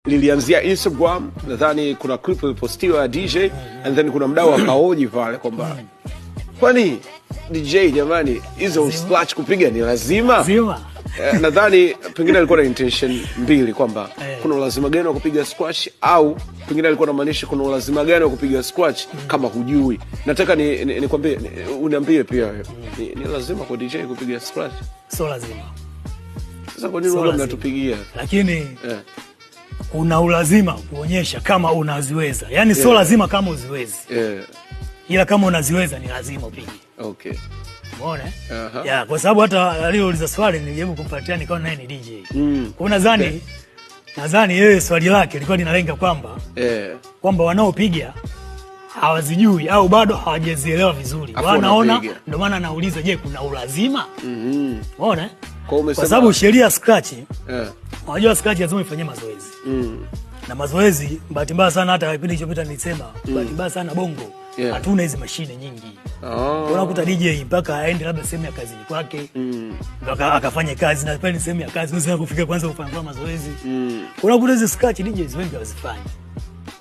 Lilianzia Instagram, nadhani kuna clip ilipostiwa ya DJ and then kuna mdau akahoji pale kwamba kwani DJ jamani, hizo scratch kupiga ni lazima? Lazima. Nadhani pengine alikuwa na intention mbili kwamba kuna ulazima gani wa kupiga scratch, au pengine alikuwa anamaanisha kuna ulazima gani wa kupiga scratch kama hujui. Nataka nikwambie uniambie pia wewe. Ni lazima kwa DJ kupiga scratch? Sio lazima. Sasa kwa nini Sio waga lazima. mnatupigia? Lakini kuna ulazima kuonyesha kama unaziweza. Yaani sio lazima kama uziwezi. Ila kama unaziweza ni lazima upige. Umeona, eh? Aha. Ya, kwa sababu hata aliyouliza swali nilijaribu kumpatia nikaona naye ni DJ. Kwa hiyo nadhani yeye swali lake lilikuwa linalenga kwamba kwamba wanaopiga hawazijui au bado hawajazielewa vizuri. Afu Wanaona wanapiga. Ndio maana anauliza, je, kuna ulazima? Umeona, eh? Kwa hiyo umesema Kwa sababu sheria ya scratch, unajua scratch lazima ifanyie mazoezi. Na mazoezi, bahati mbaya sana, hata kipindi kilichopita nilisema, bahati mbaya sana Bongo hatuna hizi mashine nyingi. Unakuta DJ mpaka aende labda sehemu ya kazini kwake mpaka akafanye kazi, na pale ni sehemu ya kazi unaweza kufika kwanza kufanya mazoezi. Unakuta hizi scratch DJs wengi hawazifanyi.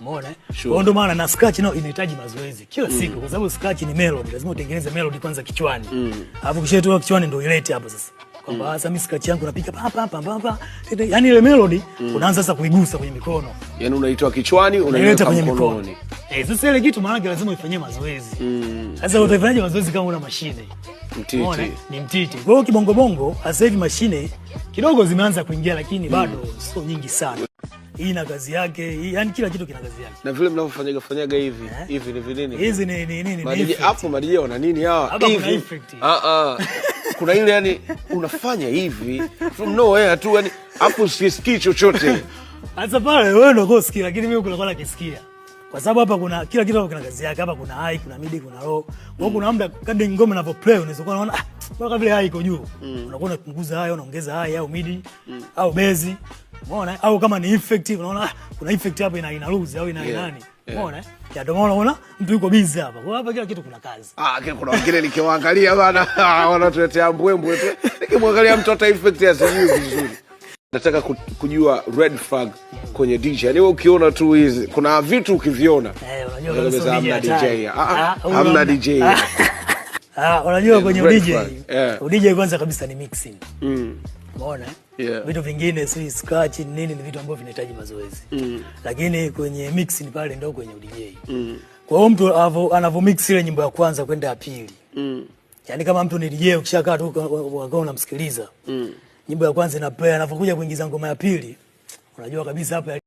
Umeona, eh? Sure. Kwa hiyo ndio maana na scratch nayo inahitaji mazoezi kila siku, kwa sababu scratch ni melody, lazima utengeneze melody kwanza kichwani. Alafu ukishatoka kichwani ndio ilete hapo sasa. Kwamba sasa mimi scratch yangu napiga pa pa pa pa pa. Yaani ile melody unaanza sasa kuigusa kwenye mikono. Yaani unaitoa kichwani, Unaileta unaiweka kwenye mikono. mkononi. Eh, sasa ile kitu maana yake lazima uifanyie mazoezi. Sasa utaifanyaje mazoezi kama una mashine? Mtiti. Umeona? Ni mtiti. Kwa hiyo kibongo bongo sasa hivi mashine kidogo zimeanza kuingia, lakini bado sio nyingi sana. Hii ina kazi yake, hii, yani kila kitu kina kazi yake. Na vile mnavyofanyaga fanyaga hivi, hivi ni vinini? Hizi ni nini? Ni Ma DJ effect. hapo, ma DJ wana nini hawa? Hapa kuna Hivi. effect. Ah ah. Kuna ile yani unafanya hivi from nowhere tu, yani hapo sisikii chochote. Sasa pale wewe ndio usikia, lakini mimi kuna kwa nakisikia. Kwa sababu hapa kuna kila kitu, hapa kuna kazi yake. Hapa kuna high, kuna mid, kuna low. Kwa hiyo kuna muda kadri ngoma inavyo play unaweza kuwa unaona, ah, mpaka vile high iko juu. Unakuwa unapunguza high, unaongeza high au mid au bass. Umeona? Au kama ni effect unaona, ah, kuna effect hapa ina lose au ina nani. Umeona? Ya ndio maana unaona mtu yuko busy hapa. Kwa hiyo hapa kila kitu kuna kazi. Ah, lakini kuna wengine nikiwaangalia bana wanatuletea mbwembwe tu. Nikimwangalia mtu hata effect asijui vizuri. Nataka kujua red flag kwenye DJ. Yaani wewe ukiona tu hizi kuna vitu ukiviona. Eh, unajua unaweza kabisa hamna DJ hatari. DJ. Ah, ah, Ah, huyu hamna hamna. DJ. Ah, unajua kwenye Red DJ, flag, yeah. DJ kwanza kabisa ni mixing. Umeona, eh? Yeah. Vitu vingine si scratch nini, ni vitu ambavyo vinahitaji mazoezi. Lakini kwenye mixing pale ndio kwenye DJ. Kwa hiyo mtu anavyo mix ile nyimbo ya kwanza kwenda ya pili. Yaani kama mtu ni DJ, ukishakaa tu ukawa unamsikiliza. Nyimbo ya kwanza ina play, anapokuja kuingiza ngoma ya pili, unajua kabisa hapa